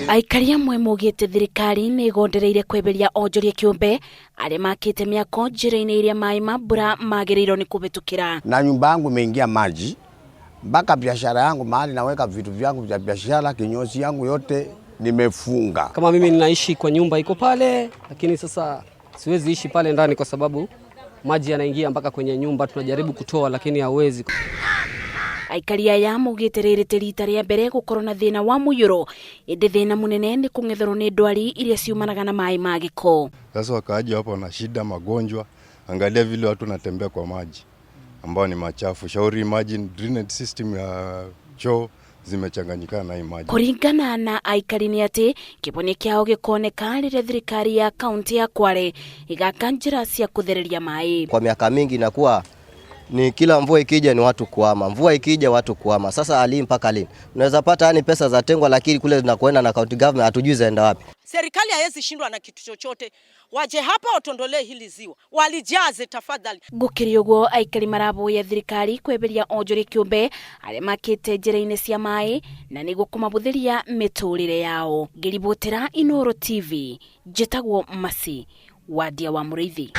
Aikari amwe maugĩte thirikari nĩ ĩgondereire kweberia onjoria kĩũmbe arĩa makĩte mĩako njĩra-inĩ iria maĩ ma mbura magĩrĩirwo nĩ kũhĩtũkĩra. Na nyumba yangu imeingia maji mpaka biashara yangu mahali naweka vitu vyangu vya biashara, kinyozi yangu yote nimefunga. Kama mimi ninaishi kwa nyumba iko pale, lakini sasa siwezi ishi pale ndani kwa sababu maji yanaingia mpaka kwenye nyumba. Tunajaribu kutoa lakini hawezi. Aikari aya maugĩte rĩrĩ ti rita rĩa mbere gũkorwo na thĩna wa mũiyũro, ĩndĩ thĩna mũnene nĩ kũng'etherwo nĩ ndwari iria ciumanaga na maĩ ma gĩko. Sasa wakaaji wapo na shida, magonjwa. Angalia vile watu wanatembea kwa maji ambao ni machafu. Shauri, imagine drainage system ya choo zimechanganyikana na hii maji. Kũringana na aikari nĩ atĩ kĩhonia kĩao gĩkoneka rĩrĩa thirikari ya kaunti ya Kwale ĩgaka njĩra cia kũthereria maĩ. Kwa miaka mingi inakuwa ni kila mvua ikija ni watu kuhama, mvua ikija watu kuhama. Sasa hali mpaka lini? Unaweza pata yani pesa za tengwa, lakini kule zinakwenda na county government hatujui zaenda wapi. Serikali haiwezi shindwa na kitu chochote. Waje hapa watondolee hili ziwa, walijaze tafadhali. Gũkĩrĩ ũguo, aikari maraboya thirikari kweberia onjoria kĩũmbe arĩa makĩte njĩra-inĩ cia maĩ na nĩguo kũmabũthĩria mĩtũrĩre yao. Ngĩribotera Inooro TV, njĩtagwo Masi Wadia wa Mũrĩithi.